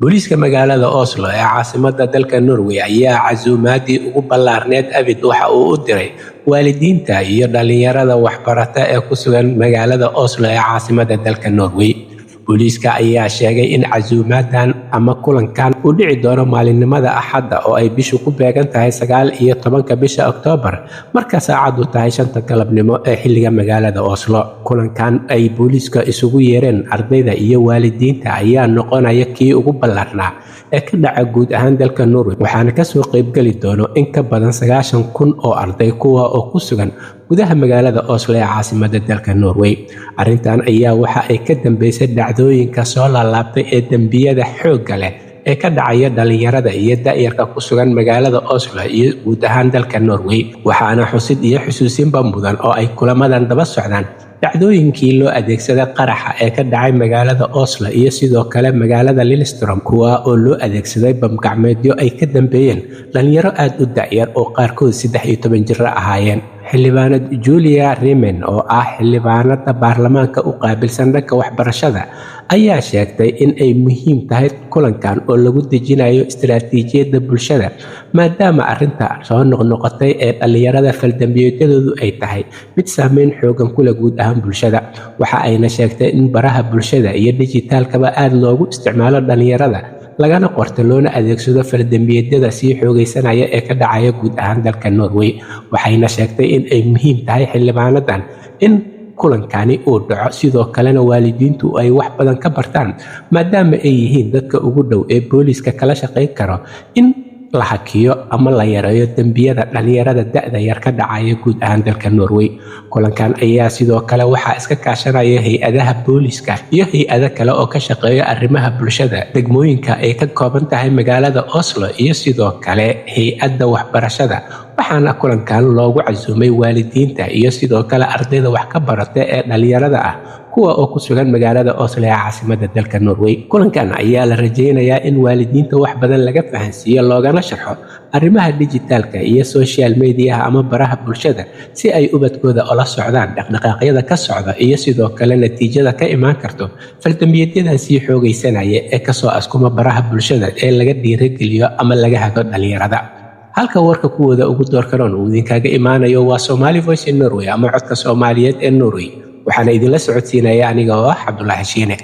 Booliiska magaalada Oslo ee caasimadda dalka Norway ayaa casuumaadii ugu ballaarneyd abid waxa uu u diray waalidiinta iyo dhalinyarada waxbarata ee ku sugan magaalada Oslo ee caasimadda dalka Norway. Booliiska ayaa sheegay in casuumaadan ama kulankan uu dhici doono maalinimada Axadda oo ay bishu ku beegan tahay 19-ka bisha Oktoobar, marka saacadu tahay 5-ta galabnimo ee xilliga magaalada Oslo. Kulankan ay booliiska isugu yeereen ardayda iyo waalidiinta ayaa noqonaya kii ugu ballaarnaa ee ka dhaca guud ahaan dalka Norway, waxaana kasoo qaybgeli doono in ka badan 90,000 oo arday, kuwa oo ku sugan gudaha magaalada Oslo ee caasimadda dalka Norway. Arrintan ayaa waxa ay ka dambeysay dhacdooyinka soo laalaabtay ee dembiyada xoogga leh ee ka dhacaya dhalinyarada iyo da'yarka ku sugan magaalada Oslo iyo guud ahaan dalka Norway, waxaana xusid iyo xusuusinba mudan oo ay kulamadan daba socdaan dhacdooyinkii loo adeegsaday qaraxa ee ka dhacay magaalada Oslo iyo sidoo kale magaalada Lillestrøm, kuwa oo loo adeegsaday bamgacmeedyo ay ka dambeeyeen dhalinyaro aad u da'yar oo qaarkood 13 jiro ahaayeen. Xildhibaanad Julia Remen oo ah xildhibaanada baarlamaanka u qaabilsan dhanka waxbarashada ayaa sheegtay in ay muhiim tahay kulankan oo lagu dejinayo istaraatiijiyadda bulshada, maadaama arrinta soo noqnoqotay ee dhalinyarada faldambiyeedyadoodu ay tahay mid saameyn xoogan ku leh guud ahaan bulshada. Waxa ayna sheegtay in baraha bulshada iyo dijitaalkaba aad loogu isticmaalo dhalinyarada, lagana qorto loona adeegsado faldambiyeedyada sii xoogaysanaya ee ka dhacaya guud ahaan dalka Norway. Waxayna sheegtay in ay muhiim tahay xildhibaanadan in kulankani uu dhaco, sidoo kalena waalidiintu ay wax badan ka bartaan, maadaama ay yihiin dadka ugu dhow ee booliiska kala shaqayn karo in la hakiyo ama la yareeyo dembiyada dhalinyarada da'da yar ka dhacaya guud ahaan dalka Norway. Kulankan ayaa sidoo kale waxaa iska kaashanaya hay-adaha booliska iyo hay-ado kale oo ka shaqeeya arrimaha bulshada degmooyinka ay ka kooban tahay magaalada Oslo iyo sidoo kale hay-adda waxbarashada, waxaana kulankan loogu casuumay waalidiinta iyo sidoo kale ardayda wax ka barata ee dhalinyarada ah, kuwa oo ku sugan magaalada Oslo ee caasimadda dalka Norway. Kulankan ayaa la rajaynayaa in waalidiinta wax badan laga fahansiiyo, loogana sharxo arrimaha dijitaalka iyo social mediaha ama baraha bulshada, si ay ubadkooda ula socdaan dhaqdhaqaaqyada ka socda iyo sidoo kale natiijada ka imaan karto faldambiyeedyadan sii xoogaysanaya ee kasoo askuma baraha bulshada ee laga dhiirageliyo ama laga hago dhalinyarada. Halka warka kuwooda ugu doorkaroon uu idinkaga imaanayo waa Somali Voice in Norway ama codka Soomaaliyeed ee Norway, waxaana idinla socodsiinaya aniga oo ah Cabdulaahi Shiine.